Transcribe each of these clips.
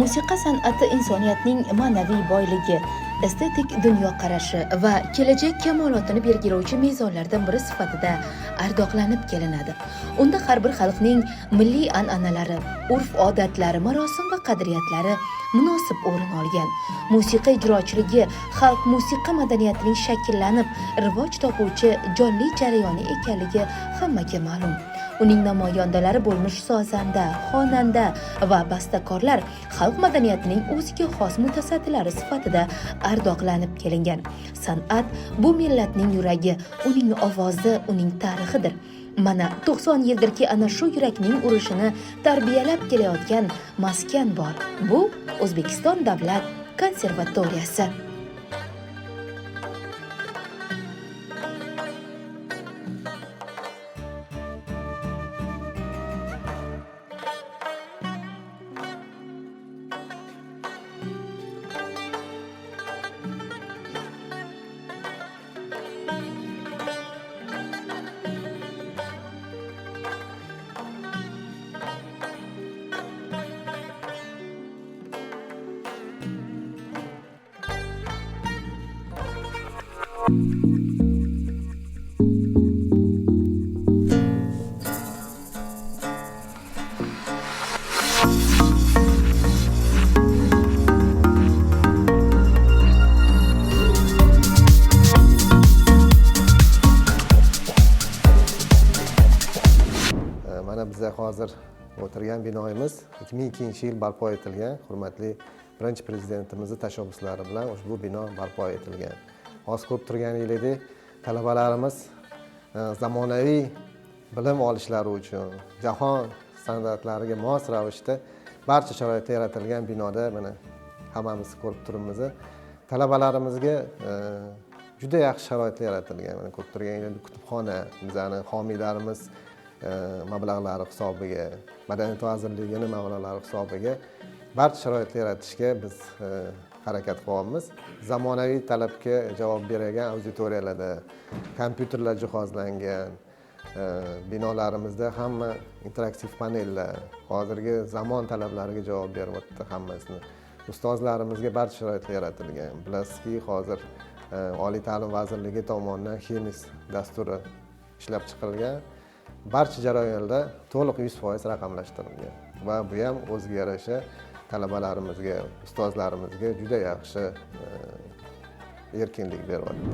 Musiqa san'ati insoniyatning ma'naviy boyligi, estetik dunyoqarashi va kelajak kamolotini belgilovchi mezonlardan biri sifatida ardoqlanib kelinadi. Unda har bir xalqning milliy an'analari, urf-odatlari, marosim va qadriyatlari munosib o'rin olgan. Musiqa ijrochiligi xalq musiqa madaniyatining shakllanib, rivoj topuvchi jonli jarayoni ekanligi hammaga ma'lum. Uning namoyandalari bo'lmish sozanda, xonanda va bastakorlar xalq madaniyatining o'ziga xos mutasaddilari sifatida ardoqlanib kelingan. San'at bu millatning yuragi, uning ovozi, uning tarixidir. Mana 90 yildirki ana shu yurakning urishini tarbiyalab kelayotgan maskan bor. Bu O'zbekiston davlat konservatoriyasi. Mana biza hozir o'tirgan binoimiz 2002-yil barpo etilgan, hurmatli birinchi prezidentimizni tashabbuslari bilan ushbu bino barpo etilgan. Hozir ko'rib turganingizdek, talabalarimiz zamonaviy bilim olishlari uchun jahon standartlariga mos ravishda barcha sharoitlar yaratilgan binoda mana hammamiz ko'rib turibmiz. Talabalarimizga juda yaxshi sharoitlar yaratilgan. Mana ko'rib turganingizdek, kutubxona bizani homiylarimiz mablag'lari hisobiga, Madaniyat vazirligini mablag'lari hisobiga barcha sharoitlar yaratishga biz harakat qilyapmiz. Zamonaviy talabga javob beradigan auditoriyalarda kompyuterlar jihozlangan, binolarimizda hamma interaktiv panellar hozirgi zamon talablariga javob beryapti hammasini. Ustozlarimizga barcha sharoitlar yaratilgan. Bilasizki, hozir Oliy ta'lim vazirligi tomonidan HEMIS dasturi ishlab chiqilgan. Barcha jarayonlar to'liq 100% raqamlashtirilgan va bu ham o'ziga yarasha talabalarimizga, ustozlarimizga juda yaxshi erkinlik beryapti.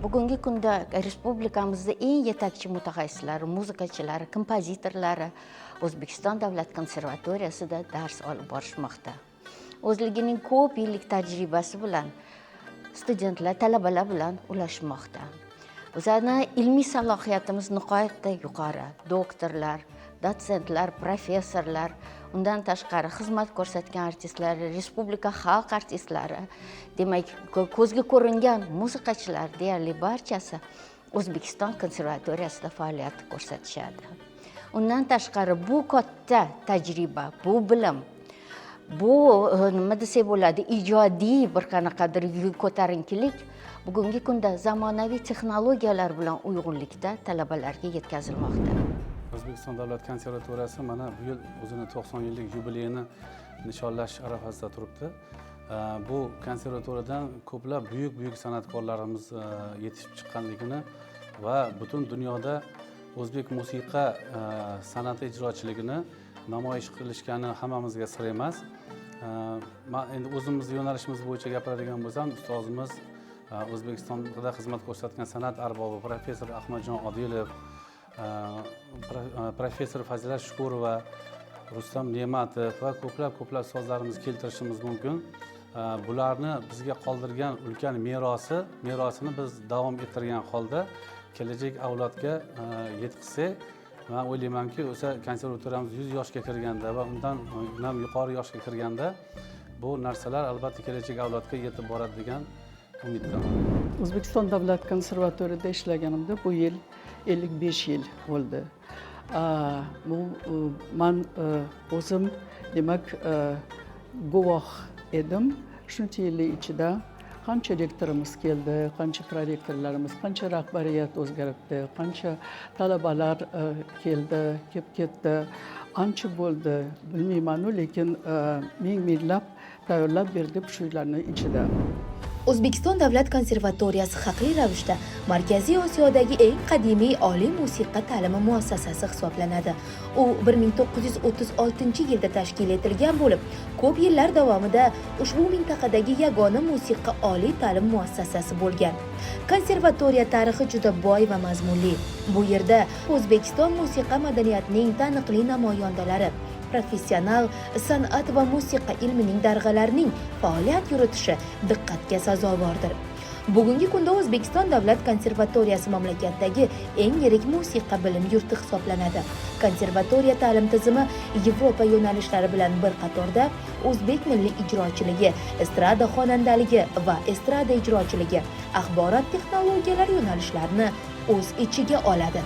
Bugungi kunda respublikamizda eng yetakchi mutaxassislari, muzikachilari, kompozitorlari O'zbekiston davlat konservatoriyasida dars olib borishmoqda. O'zligining ko'p yillik tajribasi bilan studentlar, talabalar bilan ulashmoqda. Bizani ilmiy salohiyatimiz nihoyatda yuqori. Doktorlar, dotsentlar, professorlar, undan tashqari xizmat ko'rsatgan artistlar, respublika xalq artistlari, demak, ko'zga ko'ringan musiqachilar deyarli barchasi O'zbekiston konservatoriyasida faoliyat ko'rsatishadi. Undan tashqari bu katta tajriba, bu bilim, bu nima desak bo'ladi, ijodiy bir qanaqadir ko'tarinkilik bugungi kunda zamonaviy texnologiyalar bilan uyg'unlikda talabalarga yetkazilmoqda. O'zbekiston davlat konservatoriyasi mana bu yil o'zini 90 yillik yubileyini nishonlash arafasida turibdi. Bu konservatoriyadan ko'plab buyuk-buyuk san'atkorlarimiz yetishib chiqqanligini va butun dunyoda o'zbek musiqa san'ati ijrochiligini namoyish qilishgani hammamizga sir emas. Man endi o'zimiz yo'nalishimiz bo'yicha gapiradigan bo'lsam, ustozimiz O'zbekistonda xizmat ko'rsatgan san'at arbobi professor Ahmadjon Odilov, professor Fazilat Shukurova, Rustam Ne'matov va ko'plab-ko'plab ustozlarimizni keltirishimiz mumkin. Bularni bizga qoldirgan ulkan merosini biz davom ettirgan holda kelajak avlodga yetkazsak, men o'ylaymanki, o'sha konservatoriyamiz 100 yoshga kirganda va undan yuqori yoshga kirganda bu narsalar albatta kelajak avlodga yetib boradi degan umiddaman. O'zbekiston davlat konservatoriyada ishlaganimda bu yil 55 yil bo'ldi. Bu man o'zim demak guvoh edim shuncha yillik ichida Qancha rektorimiz keldi, qancha prorektorlarimiz, qancha rahbariyat o'zgaribdi, qancha talabalar keldi, kelib ketdi, ancha bo'ldi, bilmaymanu, lekin ming minglab tayyorlab berdik shu yillarni ichida. O'zbekiston davlat konservatoriyasi haqli ravishda Markaziy Osiyodagi eng qadimiy oliy musiqa ta'limi muassasasi hisoblanadi. U 1936-yilda tashkil etilgan bo'lib, ko'p yillar davomida ushbu mintaqadagi yagona musiqa oliy ta'lim muassasasi bo'lgan. Konservatoriya tarixi juda boy va mazmunli. Bu yerda O'zbekiston musiqa madaniyatining taniqli namoyandalari, professional san'at va musiqa ilmining darg'alarining faoliyat yuritishi diqqatga sazovordir. Bugungi kunda O'zbekiston davlat konservatoriyasi mamlakatdagi eng yirik musiqa bilim yurti hisoblanadi. Konservatoriya ta'lim tizimi Yevropa yo'nalishlari bilan bir qatorda o'zbek milliy ijrochiligi, estrada xonandaligi va estrada ijrochiligi, axborot texnologiyalari yo'nalishlarini o'z ichiga oladi.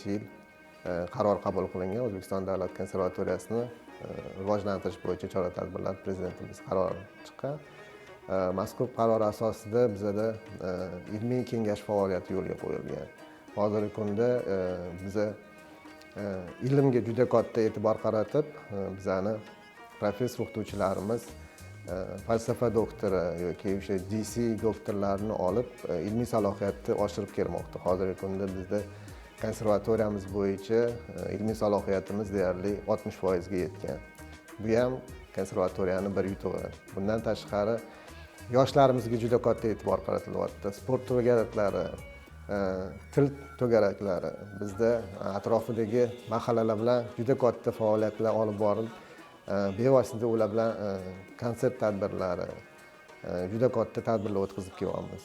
Yil qaror qabul qilingan O'zbekiston davlat konservatoriyasini rivojlantirish bo'yicha chora-tadbirlar prezidentimiz qarori chiqqan. Mazkur qaror asosida bizada ilmiy kengash faoliyati yo'lga qo'yilgan. Hozirgi kunda biza ilmga juda katta e'tibor qaratib, bizani professor o'qituvchilarimiz falsafa doktori yoki o'sha DC doktorlarini olib ilmiy salohiyatni oshirib kelmoqda. Hozirgi kunda bizda konservatoriyamiz bo'yicha ilmiy salohiyatimiz deyarli 60% ga yetgan. Bu ham konservatoriyani bir yutug'i. Bundan tashqari yoshlarimizga juda katta e'tibor qaratilyapti. Sport to'garaklari, til to'garaklari, bizda atrofidagi mahallalar bilan juda katta faoliyatlar olib borilib, bevosita ular bilan konsert tadbirlari, juda katta tadbirlar o'tkazib kelyapmiz.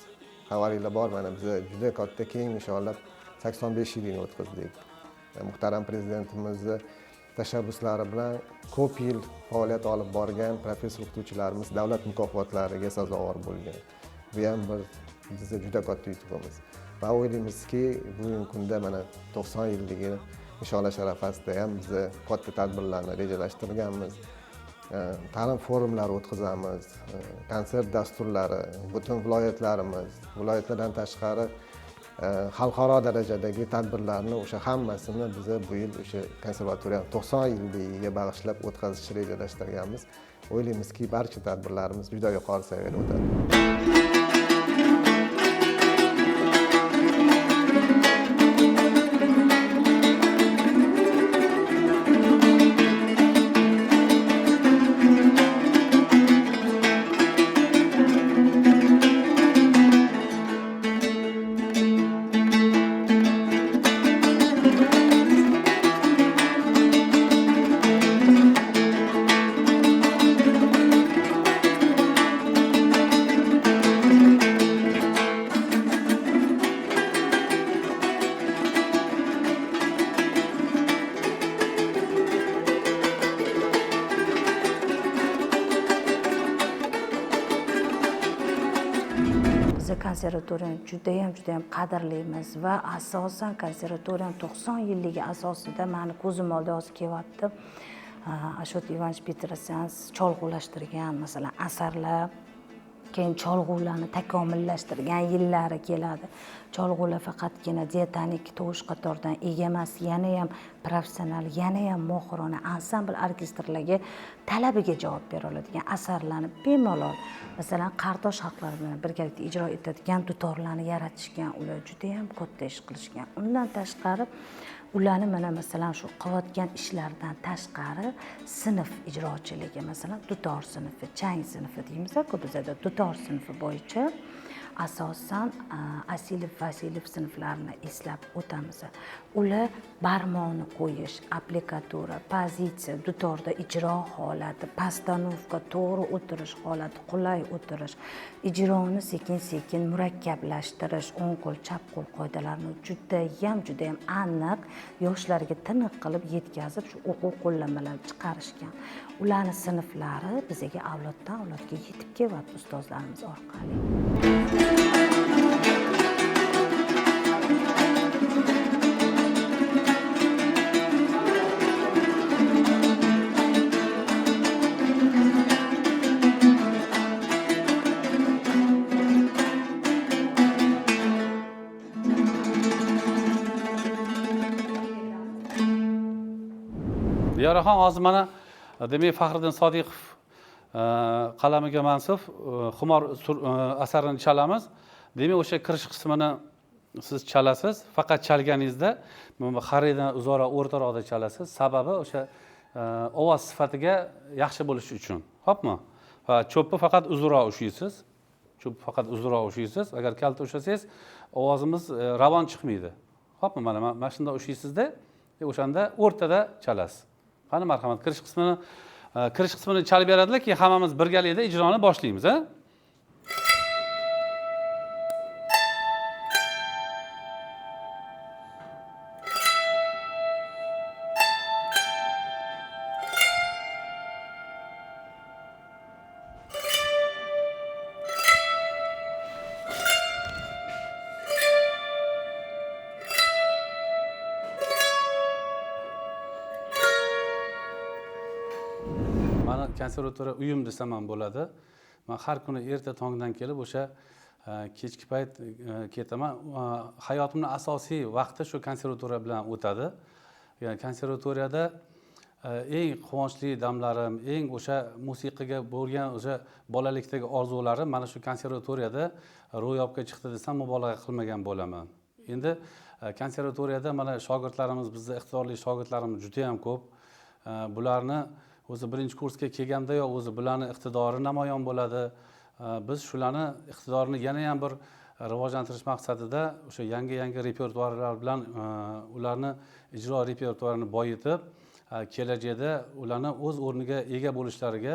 Xabaringlar bor, mana biz juda katta keng nishonlab 85 yilini o'tkazdik. Muhtaram prezidentimizni tashabbuslari bilan ko'p yil faoliyat olib borgan professor o'qituvchilarimiz davlat mukofotlariga sazovor bo'lgan. Bu ham bir bizga juda katta yutug'imiz. Va o'ylaymizki, bugungi kunda mana 90 yilligi nishonlash arafasida ham biz katta tadbirlarni rejalashtirganmiz. Ta'lim forumlari o'tkazamiz, konsert dasturlari, butun viloyatlarimiz, viloyatlardan tashqari xalqaro darajadagi tadbirlarni o'sha hammasini biz bu yil o'sha konservatoriya 90 yilligiga bag'ishlab o'tkazishni rejalashtirganmiz. O'ylaymizki, barcha tadbirlarimiz juda yuqori saviyada o'tadi. Konservatoriyani judayam qadrlaymiz va asosan konservatoriyani 90 yilligi asosida mani ko'zim oldida hozir kelyapti. Ashot Ivanovich Petrosyan cholg'ulashtirgan, masalan, asarlar, keyin cholg'ularni takomillashtirgan yillari keladi. Cholg'ular faqatgina diatonik tovush qatoridan ega emas, yana ham professional, yana ham mohirona ansambl orkestrlarga talabiga javob bera oladigan asarlarni bemalol, masalan, qardosh xalqlar bilan birgalikda ijro etadigan dutorlarni yaratishgan, ular juda ham katta ish qilishgan. Undan tashqari ularni mana masalan shu qilayotgan ishlaridan tashqari sinf ijrochiligi, masalan, dutor sinfi, chang sinfi deymiz-ku bizada, dutor sinfi bo'yicha asosan Asilov, Vasilov sinflarini eslab o'tamiz. Ular barmoqni qo'yish, applikatura, pozitsiya, dutorda ijro holati, postanovka, to'g'ri o'tirish holati, qulay o'tirish, ijroni sekin-sekin murakkablashtirish, o'ng qo'l, chap qo'l qoidalarini judayam aniq yoshlarga tiniq qilib yetkazib, shu o'quv qo'llanmalarni chiqarishgan. Ularning sinflari bizga avloddan avlodga yetib kelyapti ustozlarimiz orqali. Diyoraxon, hozir mana demak Faxriddin Sodiqov qalamiga mansub Xumor asarini chalamiz. Demak, o'sha kirish qismini siz chalasiz, faqat chalganingizda xaridan uzoqroq, o'rtaroqda chalasiz. Sababi o'sha ovoz sifatiga yaxshi bo'lishi uchun. Xo'pmi? Va cho'pni faqat uzunroq ushlaysiz. Cho'pni faqat uzunroq ushlaysiz. Agar kalta ushlasangiz, ovozimiz ravon chiqmaydi. Xo'pmi? Mana shunda ushlaysizda, o'shanda o'rtada chalasiz. Qani marhamat, kirish qismini chalib beradilar, keyin hammamiz birgalikda ijroni boshlaymiz, a? Konservatoriya uyim desam ham bo'ladi. Men har kuni erta tongdan kelib o'sha kechki payt ketaman. Hayotimning asosiy vaqti shu konservatoriya bilan o'tadi. Ya'ni konservatoriyada eng quvonchli damlarim, eng o'sha musiqaga bo'lgan o'sha bolalikdagi orzularim mana shu konservatoriyada ro'yobga chiqdi desam mubolag'a qilmagan bo'laman. Endi konservatoriyada mana shogirdlarimiz, bizda iqtidorli shogirdlarimiz juda ham ko'p. Bularni o'zi birinchi kursga kelgandayoq o'zi bularni iqtidori namoyon bo'ladi. Biz shularni iqtidorini yana ham bir rivojlantirish maqsadida o'sha yangi-yangi repertuarlar bilan ularni ijro repertuarini boyitib, kelajakda ularni o'z o'rniga ega bo'lishlariga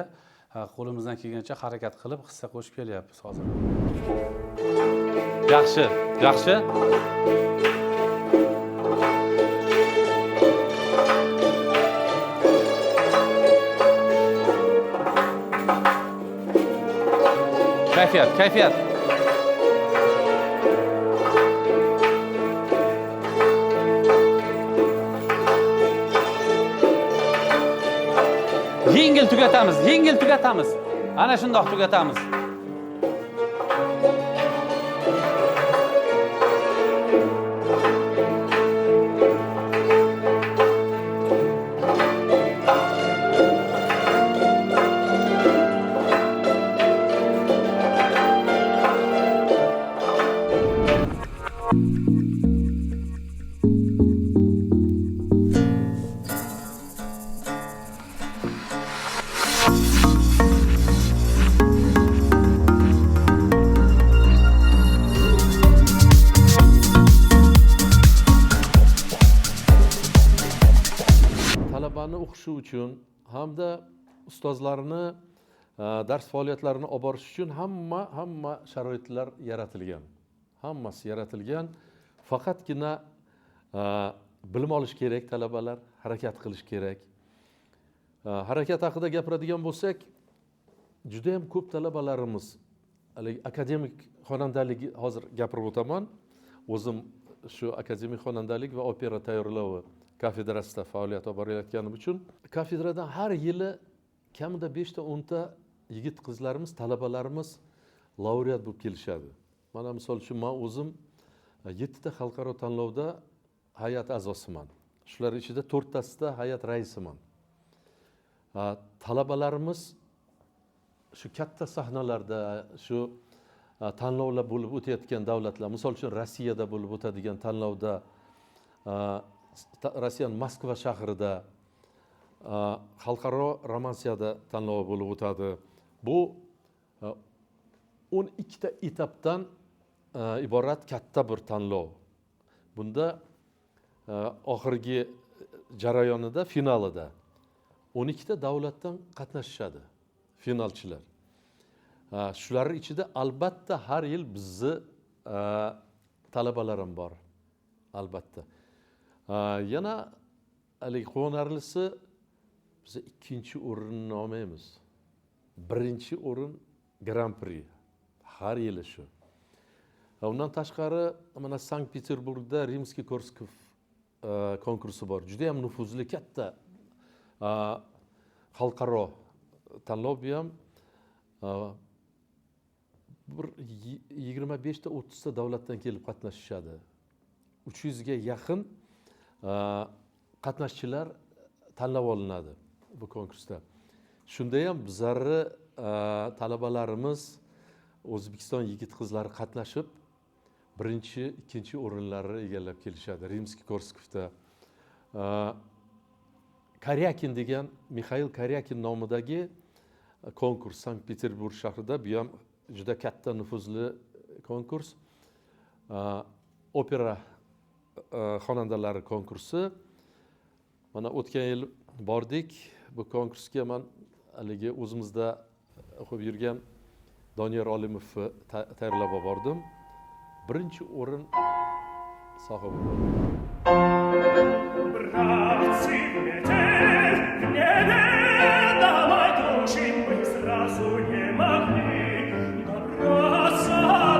qo'limizdan kelgancha harakat qilib hissa qo'shib kelyapmiz hozir. Yaxshi, yaxshi. Kayfiyat, kayfiyat. Yengil tugatamiz, yengil tugatamiz. Ana shundoq tugatamiz. O'qishi uchun hamda ustozlarni dars faoliyatlarini olib borish uchun hamma sharoitlar yaratilgan. Hammasi yaratilgan. Faqatgina bilim olish kerak, talabalar harakat qilish kerak. Harakat haqida gapiradigan bo'lsak, juda ham ko'p talabalarimiz haligi akademik xonandaligi hozir gapirib o'taman. O'zim shu akademik xonandalik va opera tayyorlovi kafedrasida faoliyat olib borayotganim uchun kafedradan har yili kamida 5 ta 10 ta yigit qizlarimiz, talabalarimiz laureat bo'lib kelishadi. Mana misol uchun men o'zim 7 ta xalqaro tanlovda hay'at a'zosiman. Shular ichida 4 tasida hay'at raisiman. Talabalarimiz shu katta sahnalarda, shu tanlovlar bo'lib o'tayotgan davlatlar, misol uchun Rossiyada bo'lib o'tadigan tanlovda, Rossiyaning Moskva shahrida xalqaro romansiyada tanlovi bo'lib o'tadi. Bu 12 ta etapdan iborat katta bir tanlov. Bunda oxirgi jarayonida, finalida 12 ta davlatdan qatnashishadi finalchilar. Shular ichida albatta har yil bizni talabalarim bor. Albatta. Yana haligi quvonarlisi, biz ikkinchi o'rinni olmaymiz. Birinchi o'rin Gran-pri har yili shu. Undan tashqari mana Sankt-Peterburgda Rimskiy-Korsakov konkursi bor. Juda ham nufuzli katta xalqaro tanlov bu ham bir 25 ta 30 ta davlatdan kelib qatnashishadi. 300 ga yaqin qatnashchilar tanlab olinadi bu konkursda. Shunda ham bizlarni talabalarimiz O'zbekiston yigit qizlari qatnashib birinchi, ikkinchi o'rinlarni egallab kelishadi. Rimskiy-Korsakovda Karyakin degan Mixail Karyakin nomidagi konkurs Sankt-Peterburg shahrida, bu ham juda katta nufuzli konkurs. Opera xonandalari konkursi. Mana o'tgan yil bordik bu konkursga. Men haligi o'zimizda o'qib yurgan Doniyor Olimovni tayyorlab olib bordim. Birinchi o'rin sohibi bo'ldi. Братцы, метель в неведомой глуши мы сразу не могли добраться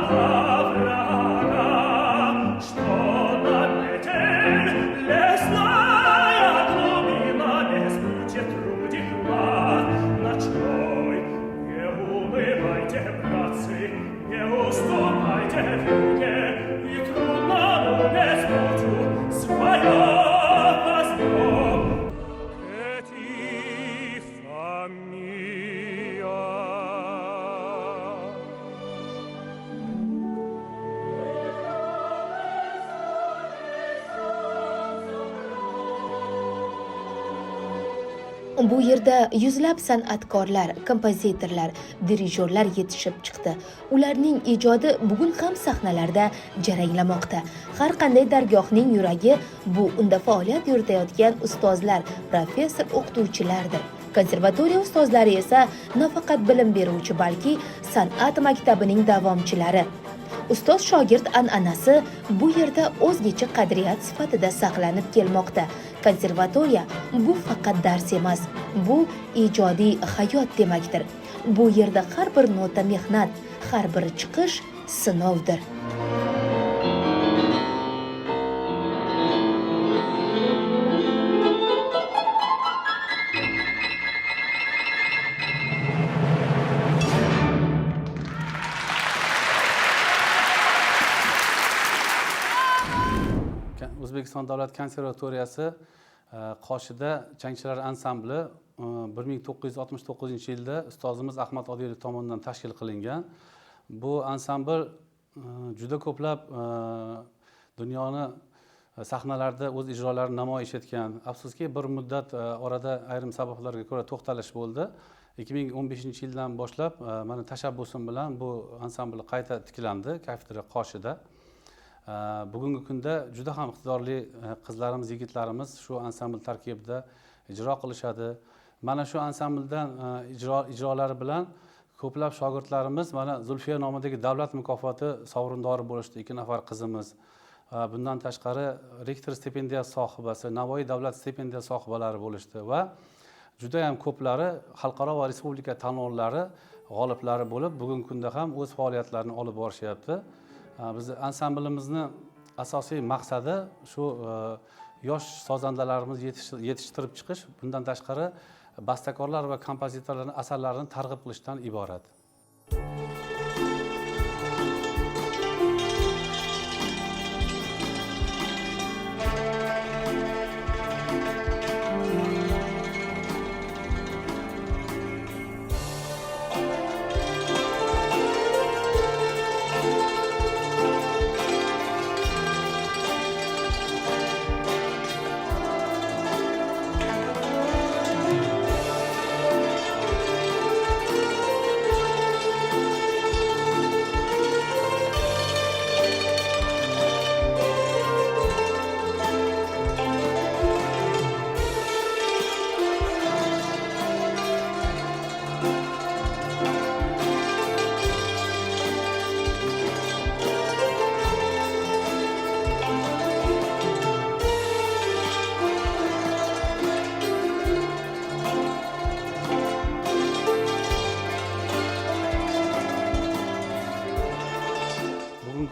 до врага, что на метель лесная глубина без пути трудит ночной. Не унывайте, братцы, не уступайте вьюге, и трудному беспутью свое возьмем. Кетифа миа. Bu yerda yuzlab san'atkorlar, kompozitorlar, dirijorlar yetishib chiqdi. Ularning ijodi bugun ham sahnalarda jaranglamoqda. Har qanday dargohning yuragi bu unda faoliyat yuritayotgan ustozlar, professor o'qituvchilardir. Konservatoriya ustozlari esa nafaqat bilim beruvchi, balki san'at maktabining davomchilari. Ustoz shogird an'anasi bu yerda o'zgacha qadriyat sifatida saqlanib kelmoqda. Konservatoriya bu faqat dars emas, bu ijodiy hayot demakdir. Bu yerda har bir nota mehnat, har bir chiqish sinovdir. O'zbekiston davlat konservatoriyasi qoshida changchilar ansambli 1969-yilda ustozimiz Ahmad Odilov tomonidan tashkil qilingan. Bu ansambl juda ko'plab dunyoni sahnalarda o'z ijrolarini namoyish etgan. Afsuski, bir muddat orada ayrim sabablarga ko'ra to'xtalish bo'ldi. 2015-yildan boshlab mana tashabbusim bilan bu ansambl qayta tiklandi kafedra qoshida. Bugungi kunda juda ham iqtidorli qizlarimiz, yigitlarimiz shu ansambl tarkibida ijro qilishadi. Mana shu ansambldan ijrolari bilan ko'plab shogirdlarimiz mana Zulfiya nomidagi davlat mukofoti sovrindori bo'lishdi, 2 nafar qizimiz. Bundan tashqari rektor stipendiyasi sohibasi, Navoiy davlat stipendiyasi sohibalari bo'lishdi va juda ham ko'plari xalqaro va respublika tanlovlari g'oliblari bo'lib, bugungi kunda ham o'z faoliyatlarini olib borishyapti. Biz ansamblimizni asosiy maqsadi shu yosh sozandalarimiz yetishtirib chiqish, bundan tashqari bastakorlar va kompozitorlarning asarlarini targ'ib qilishdan iborat.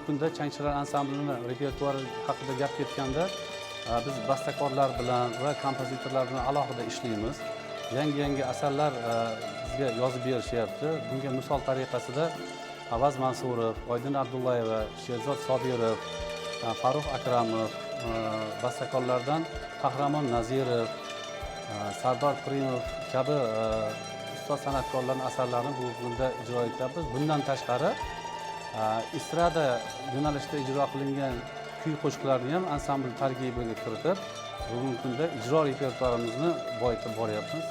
Kunda changchilar ansamblini repertuari haqida gap ketganda biz bastakorlar bilan va kompozitorlar bilan alohida ishlaymiz. Yangi-yangi asarlar bizga yozib berishyapti. Bunga misol tariqasida Avaz Mansurov, Oydin Abdullayeva, Sherzod Sobirov, Farruh Akramov, bastakorlardan Qahramon Nazirov, Sardor Pirimov kabi ustoz san'atkorlarning asarlarini bugungi kunda ijro etyapmiz. Bundan tashqari estrada yo'nalishida ijro qilingan kuy qo'shiqlarni ham ansambl tarkibiga kiritib, bugungi kunda ijro repertuarimizni boyitib boryapmiz.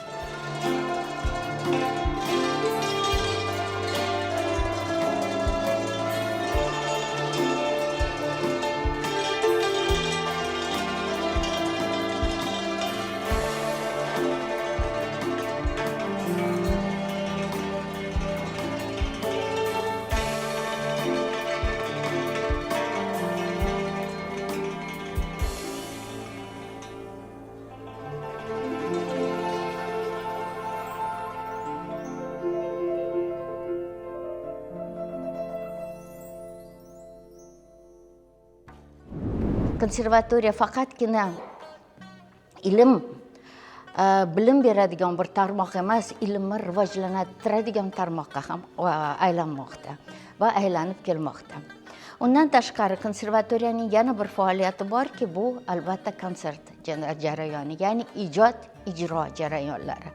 Konservatoriya faqatgina ilm, bilim beradigan bir tarmoq emas, ilmni rivojlantiradigan tarmoqqa ham aylanmoqda va aylanib kelmoqda. Undan tashqari konservatoriyaning yana bir faoliyati borki, bu albatta konsert jarayoni, ya'ni ijod, ijro jarayonlari.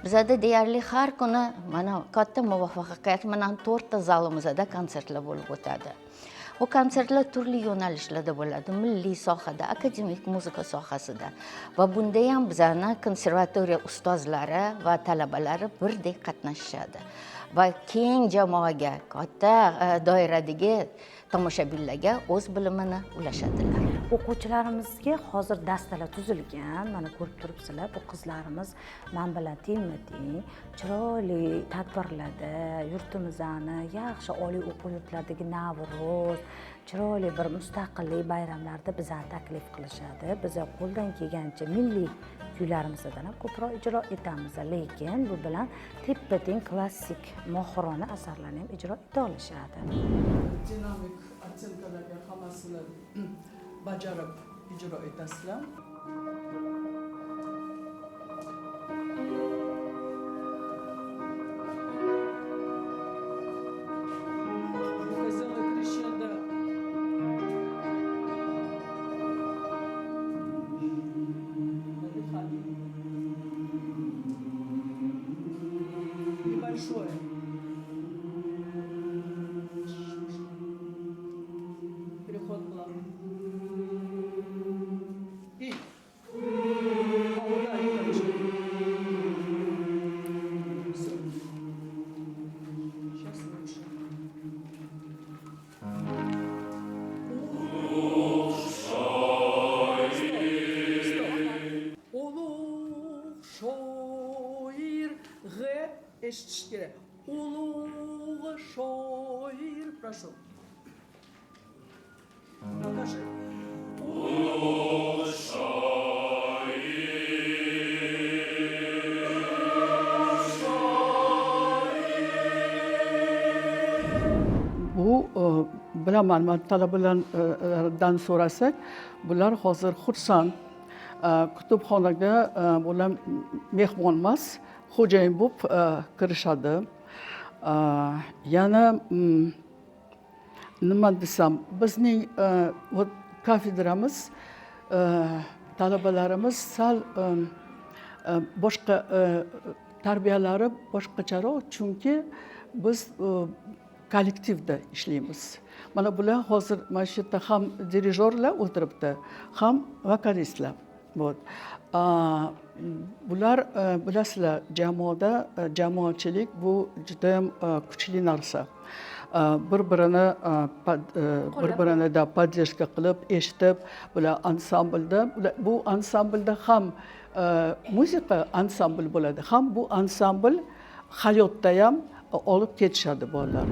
Bizada deyarli har kuni mana katta muvaffaqiyat bilan 4 ta zalimizda konsertlar bo'lib o'tadi. Bu konsertlar turli yo'nalishlarda bo'ladi, milliy sohada, akademik muzika sohasida va bunda ham bizani konservatoriya ustozlari va talabalari birdek qatnashishadi va keng jamoaga, katta doiradagi tomoshabinlarga o'z bilimini ulashadilar. O'quvchilarimizga hozir dastalar tuzilgan, mana ko'rib turibsizlar, bu qizlarimiz men bilan tengma-teng chiroyli tadbirlarda, yurtimizni yaxshi oliy o'quv yurtlaridagi Navro'z, chiroyli bir mustaqillik bayramlarida bizani taklif qilishadi. Biz qo'ldan kelgancha milliy kuylarimizdan ham ko'proq ijro etamiz, lekin bu bilan teppa-teng klassik mohirona asarlarni ham ijro eta olishadi. Dinamik оценкаlarga hammasini bajarib ijro etasizlar. Небольшое. Переход плавный. И. Все. Сейчас лучше. Стоп. Ulug' shoir G eshitish kerak. Ulug' shoir, прошу. Покажи. Ulug' shoir. Bu bilaman, man talabalardan so'rasak, bular hozir xursand. Kutubxonaga bular mehmon emas, xo'jayin bo'lib kirishadi. Yana nima desam, bizning kafedramiz, talabalarimiz sal boshqa tarbiyalari boshqacharoq, chunki biz kollektivda ishlaymiz. Mana bular hozir mana shu yerda ham dirijorlar o'tiribdi, ham vokalistlar. Вот. Bular bilasizlar, jamoada jamoatchilik bu juda ham kuchli narsa. Bir-birini bir-birini da поддержка qilib, eshitib, bular ansamblda, bu ansamblda ham muzika ansambl bo'ladi, ham bu ansambl hayotda ham olib ketishadi bolalar.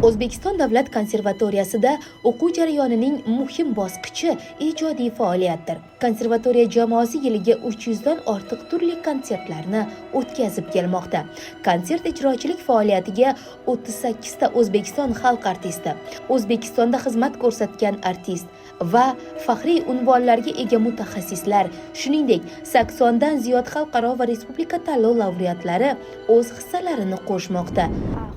O'zbekiston davlat konservatoriyasida o'quv jarayonining muhim bosqichi ijodiy faoliyatdir. Konservatoriya jamoasi yiliga 300 dan ortiq turli konsertlarni o'tkazib kelmoqda. Konsert ijrochilik faoliyatiga 38 ta O'zbekiston xalq artisti, O'zbekistonda xizmat ko'rsatgan artist va faxriy unvonlarga ega mutaxassislar, shuningdek, 80 dan ziyod xalqaro va respublika tanlov laureatlari o'z hissalarini qo'shmoqda.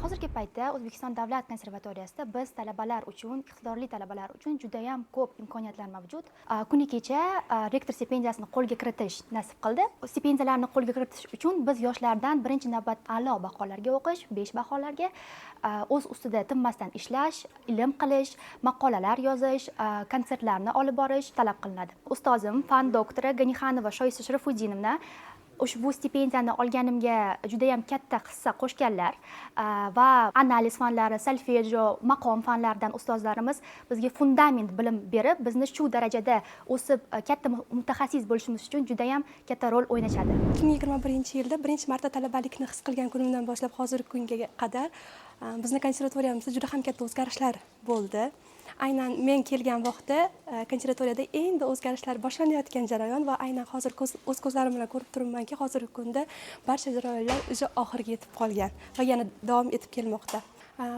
Hozirgi paytda O'zbekiston davlat konservatoriyasida biz talabalar uchun, iqtidorli talabalar uchun judayam ko'p imkoniyatlar mavjud. Kuni kecha rektor stipendiyasini qo'lga kiritish nasib qildi. Stipendiyalarni qo'lga kiritish uchun biz yoshlardan birinchi navbat a'lo baholarga o'qish, 5 baholarga, o'z ustida tinmasdan ishlash, ilm qilish, maqolalar yozish, konsertlarni olib borish talab qilinadi. Ustozim, fan doktori Ganixanova Shoyista Sharifudinovna ushbu stipendiyani olganimga judayam katta hissa qo'shganlar va analiz fanlari, solfejo, maqom fanlaridan ustozlarimiz bizga fundament bilim berib, bizni shu darajada o'sib, katta mutaxassis bo'lishimiz uchun judayam katta rol o'ynashadi. 2021-yilda birinchi marta talabalikni his qilgan kunimdan boshlab hozirgi kunga qadar bizni konservatoriyamizda juda ham katta o'zgarishlar bo'ldi. Aynan men kelgan vaqtda konservatoriyada endi o'zgarishlar boshlanayotgan jarayon va aynan hozir o'z ko'zlarim bilan ko'rib turibmanki, hozirgi kunda barcha jarayonlar уже oxiriga yetib qolgan va yana davom etib kelmoqda.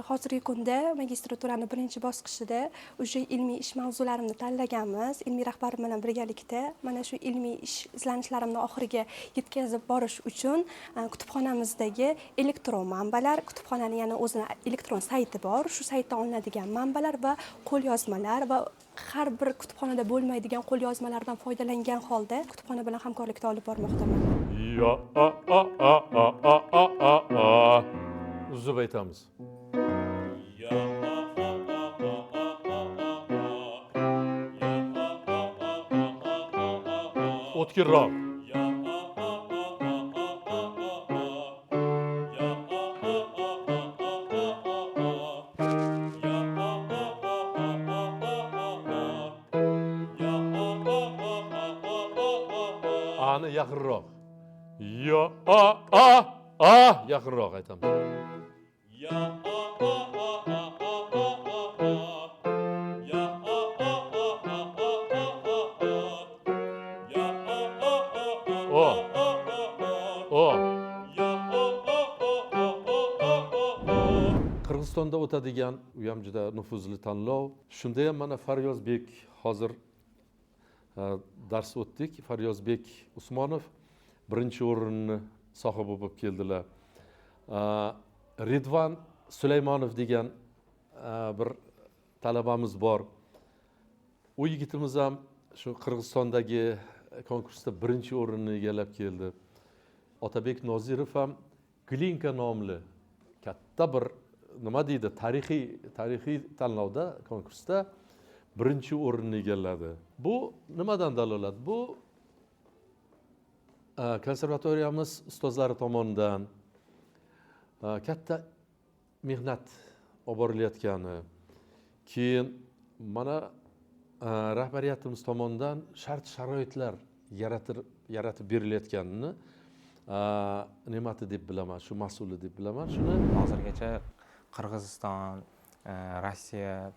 Hozirgi kunda magistraturani birinchi bosqichida уже ilmiy ish mavzularimni tanlaganmiz. Ilmiy rahbarim bilan birgalikda mana shu ilmiy ish izlanishlarimni oxiriga yetkazib borish uchun kutubxonamizdagi elektron manbalar, kutubxonani yana o'zini elektron sayti bor, shu saytdan olinadigan manbalar va qo'lyozmalar va har bir kutubxonada bo'lmaydigan qo'lyozmalardan foydalangan holda kutubxona bilan hamkorlikda olib bormoqdaman. Ya a a a a a a a a. Uzib aytamiz. Ya a a a a a a a a. Ya a a a a a a a a. O'tkirroq. Ya a a a a a a a a. Ya a a a a a a a a. Ya a a a a a a a a. Ya a a a a a a a a. Ani yaqinroq. Ya a a a yaqinroq aytamiz. Ya a a a a a a a a. Ya a a a a a a a a. Ya a a a a a a a a. O. Ya a a a a a a a a. Qirg'izistonda o'tadigan u ham juda nufuzli tanlov. Shunda ham mana Faryozbek hozir dars o'tdik. Faryozbek Usmonov birinchi o'rinni sohibi bo'lib keldilar. Ridvan Sulaymonov degan bir talabamiz bor. U yigitimiz ham shu Qirg'izistondagi konkursda birinchi o'rinni egallab keldi. Otabek Nozirov ham Glinka nomli katta bir nima deydi tarixiy tanlovda, konkursda birinchi o'rinni egalladi. Bu nimadan dalolat? Bu konservatoriyamiz ustozlari tomonidan katta mehnat olib borilayotgani, keyin mana rahbariyatimiz tomonidan shart sharoitlar yaratib berilayotganini ne'mati deb bilaman, shu mas'uli deb bilaman. Shuni hozirgacha Qirg'iziston, Rossiya,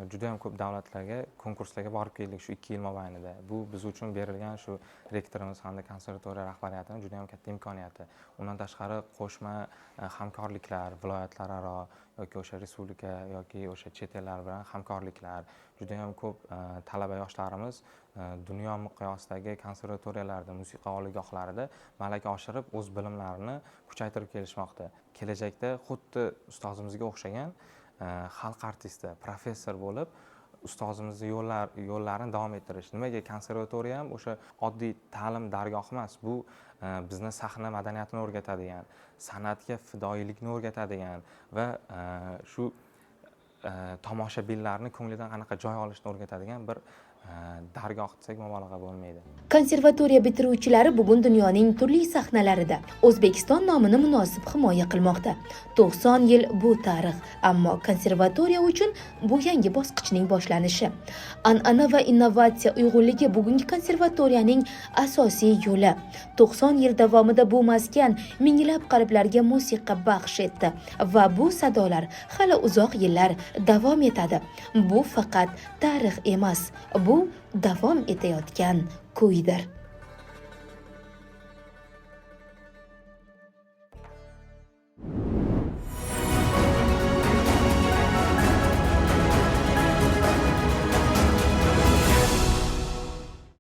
juda ham ko'p davlatlarga konkurslarga borib keldik shu 2 yil mobaynida. Bu biz uchun berilgan shu rektorimiz hamda konservatoriya rahbariyatining juda ham katta imkoniyati. Undan tashqari qo'shma hamkorliklar, viloyatlararo yoki o'sha respublika yoki o'sha chet ellar bilan hamkorliklar, juda ham ko'p talaba yoshlarimiz dunyo miqyosidagi konservatoriyalarda, musiqa oliygohlarida malaka oshirib, o'z bilimlarini kuchaytirib kelishmoqda. Kelajakda xuddi ustozimizga o'xshagan xalq artisti, professor bo'lib, ustozimizni yo'llarini davom ettirish. Nimaga konservatoriya ham o'sha oddiy ta'lim dargohi emas, bu bizni sahna madaniyatini o'rgatadigan, san'atga fidoyilikni o'rgatadigan va shu tomoshabinlarni ko'nglidan qanaqa joy olishni o'rgatadigan bir Dargoh desak, mubolag'a bo'lmaydi. Konservatoriya bitiruvchilari bugun dunyoning turli sahnalarida O'zbekiston nomini munosib himoya qilmoqda. 90 yil bu tarix, ammo konservatoriya uchun bu yangi bosqichning boshlanishi. An'ana va innovatsiya uyg'unligi bugungi konservatoriyaning asosiy yo'li. 90 yil davomida bu maskan minglab qalblarga musiqa baxsh etdi va bu sadolar hali uzoq yillar davom etadi. Bu faqat tarix emas, bu davom etayotgan kuydir.